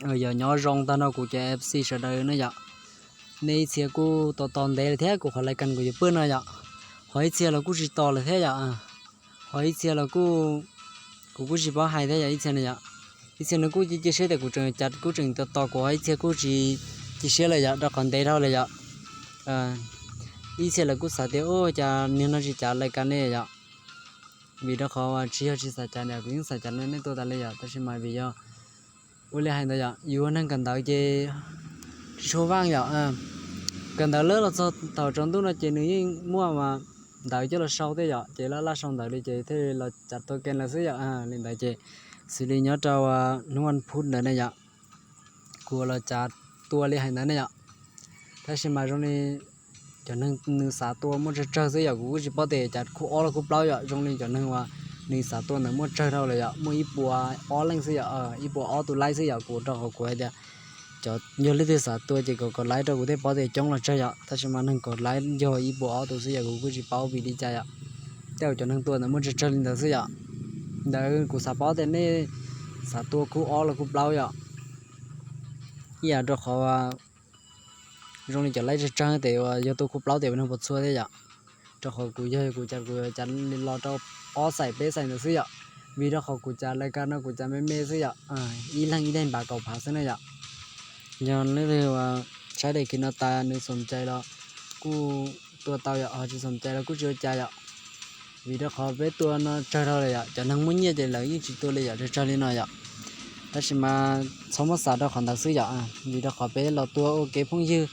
Yog nyob zoo tag nrho kuv cov F C sawv daws ne yom. Nej ib txhia kuj tos tos ntev lawm thiab kuv qhov lais kas kuv yuav pw no yom. Ho ib txhia los kuj tsis tos lawm thiab yom. Ho ib txhia los kuj, kuv kuj tsis paub hais thiab yom, ib txhia no yom. Ib txhia nws kuj cia siab tias kuv tseem tos, kuj tseem tos tos kuv, ho ib txhia kuj tsis cia siab lawm yom, rau qhov ntev dhau lawm yom. Ib txhia lawv kuj xav tias ua cas niag no tsis cav lais kas ne yom. Vim rau qhov tsis yog tsis xav cav, kuv yeej xav cav nej tuaj tas li yom, tab sis mas vim yog ua li hais ntawd yom, yus ua neeg kawm ntawv ces tsis tshua vaaj yom. Kawm ntawv lawm los txog thaum tsaus ntuj no ces nws yeej muaj mas ntawv coj los sau thiab yom, ces laj laj sau ntawv li ces thiaj li los cav tua game lawm xwb yom. Li ntawd ces xws li nyob rau hnub vas phuv ntawd ne yom, kuv los cav tua li hais ntawd ne yom. Tab sis mas zoo li cov neeg nws xav tua muaj tsawg tsawg xwb yom, kuv kuj tsis paub tias cav khub ob los khub plaub yom. Zoo li cov neeg uas nws xav tua ntawd muaj tsawg dhau lawm yom, muaj ib puas ob leej xwb yom, ib puas ob tus laib xwb yom, kuv rau qhov kuv hais tias cov, yog leej twg xav tua ces kom kom laib rau kuv thiaj paub tias coob los tsawg yom. Tab sis mas neeg kom laib yog ib puas ob tus xwb yom, kuv kuj tsis paub vim li cas yom. Tej zaum cov neeg tua ntawd muaj tsawg tsawg li ntawd xwb yom. Ntawd kuv xav paub tias nej xav tua khub ob los khub plaub yom. Ib yam rau qhov zoo li cov laib tsawg tsawg tes uas yog tua khub plaub tes neeg puas txhua thiab yom. Rau qhov kuv yog kuv cav kuv cav los rau ob xais peb xais ntawd xwb yom. Vim rau qhov kuv cav lais kas no kuv cav me me xwb yom, ib leeg ib daim npav kaum phav xwb na yom. Yog leej twg uas saib daim clip no tas nws xoom cai los kuj tua tau yom, ho tsis xoom cai los kuj tsis ua cas yom. Vim rau qhov peb tua no tsawg dhau lawm yom, cov neeg muaj nyiaj ces lawv yeej tsis tua li yom, tsawg tsawg li no yom. Tab sis mas txhob muab xav rau qhov ntawd xwb yom, vim rau qhov peb los tua ua kev phooj ywg,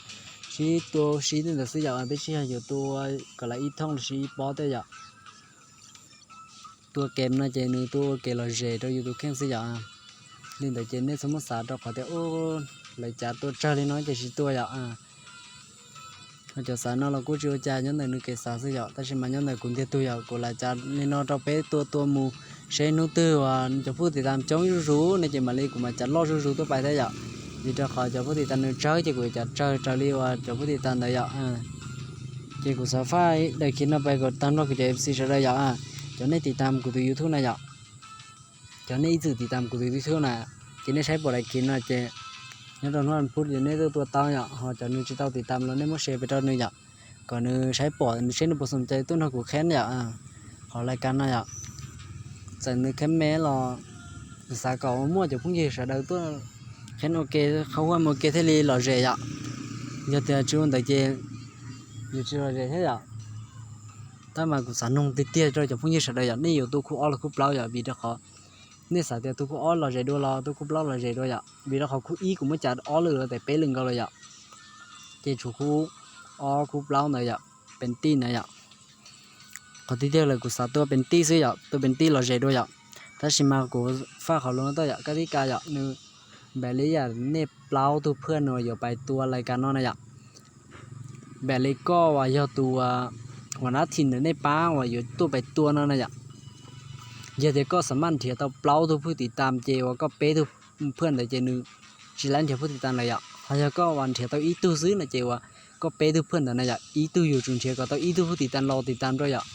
sib tua sib tej ntawd xwb yom, peb tsis yog yuav tua kom lawv ib thooj los sis ib pob tej yom. Tua game no ces nws tua ua kev lom zem rau yus tus kheej xwb yom. Li ntawd ces nej txhob muab xav rau qhov tias lawv cav tua tsawg li no ces tsis tua yom. Cov xav no los kuj tsis ua cas, nyob ntawm nws kev xav xwb yom, tab sis mas nyob ntawm kuv ntiag tug yom, kuv lam cav li no rau peb tua tua mus, seb hnub twg uas cov phub tiv tas coob zuj zus ne ces mam li kuv mam cav loj zuj zus tuaj pais thiab yom. Vim rau qhov cov phub tiv tas nws tsawg ces kuv yuav cav tsawg raws li uas cov phub tiv tas ntawd yom. Ces kuv xav faj daim clip no pais kom tag nrho kuv cov F C sawv daws yom, cov nej tiv tas kuv tus YouTube na yom. Cov nej ib txwm tiv tas kuv tus YouTube na, ces nej saib pom daim clip no ces nyob rau hnub vas phuv ces nej tuaj tua tau yom, ho cov nws tsis tau tiv tas los nej muab share pes rau nws yom, kom nws saib pom nws seb nws puas xoom cai tuaj nrog kuv kheeb yom. Qhov lais kas no yom, txawm nws kheeb me los xav kom muaj cov phooj ywg sawv daws tuaj kheeb ua ke, qhov huaj ua ke thiaj li lom zem yom. Yog tias tsis ua ntawd ces yus tsis lom zem thiab yom. Tab mas kuv xav noog tiag tiag rau cov phooj ywg sawv daws yom, nej yuav tua khub ob los khub plaub yom, vim rau qhov nej xav tias tua khub ob lom zem dua los tua khub plaub lom zem dua yom, vim rau qhov khub ib kuv muab cav ob lwm los tes peb lwm nkaus lawm yom. Ces tshuav khub ob khub plaub ntawd yom, pees tij ntawd yom. Qhov tiag tiag lawm kuv xav tua pees tij xwb yom, tua pees tij lom zem dua yom. Tab sis mas kuv faj qhov lus no tuaj yom, kab tib kas yom, nws npaum li yam nej plaub tug phaj no yuav pais tua lais kas no na yom. Npaum li koj uas yog tus uas nab thim ntawm nej pab uas yuav tuaj pais tua no na yom. Yog tias koj xam maj nrhiav tau plaub tug phwj tiv tas ces uas koj peb tug phaj ntawd ces nws tsis laib nrhiav phwj tiv tas lawm yom. Ho yog koj uas nrhiav tau ib tug xwb no ces uas koj peb tug phaj ntawd na yom, ib tug yus tsum nrhiav kom tau ib tug phwj tiv tas los tiv tas rau yom.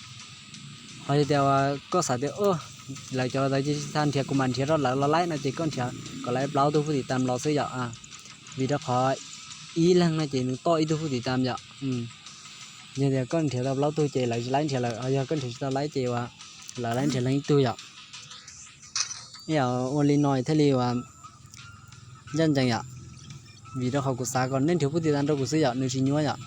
Ho yog tias uas koj xav tias lawv cov ntawd ces tsis tas nrhiav kuv mam nrhiav rau lawv los laib no ces koj nrhiav kom laib plaub tug phwj tiv tas los xwb yom. Vim rau qhov ib leeg no ces nws toj ib tug phwj tiv tas yom. Yog tias koj nrhiav tau plaub tug ces lawv tsis laib nrhiav lawm, ho yog koj nrhiav tsis tau laib ces uas lawv laib nrhiav leej ib tug yom. Ib yam ua li no thiaj li uas ncaj ncees yom. Vim rau qhov kuv xav kom nej nrhiav phwj tiv tas rau kuv xwb yom, nws tsis nyuaj yom.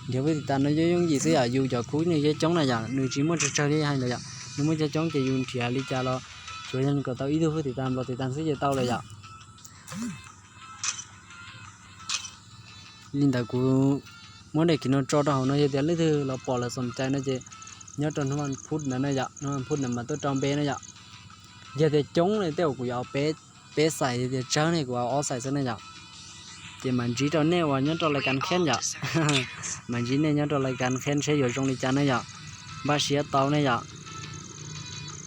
Nrhiav phwj tiv tas no yooj yooj yim xwb yom, yus cov khub nws coob coob na yom, nws tsis muaj tsawg tsawg li hais ntawd yom, nws muaj coob coob ces yus nrhiav li cas los tsuas yog kom tau ib tug phwj tiv tas los tiv tas xwb ces tau lawm yom. Li ntawd kuv muab daim clip no tso rau hauv no, yog tias leej twg los pom lawv xoom cai no ces nyob rau hnub vas phuv ntawd na yom, hnub vas phuv ntawd mas tuaj rau npe na yom. Yog tias coob ne tej zaum kuv yuav peb xais, yog tias tsawg ne kuv ob xais xwb ne yom. Ces mam ntsib rau nej uas nyob rau lais kas kheeb yom. Mam ntsib nej nyob rau lais kas kheeb seb yuav zoo li cas ne yom. Npaj siab tau ne yom.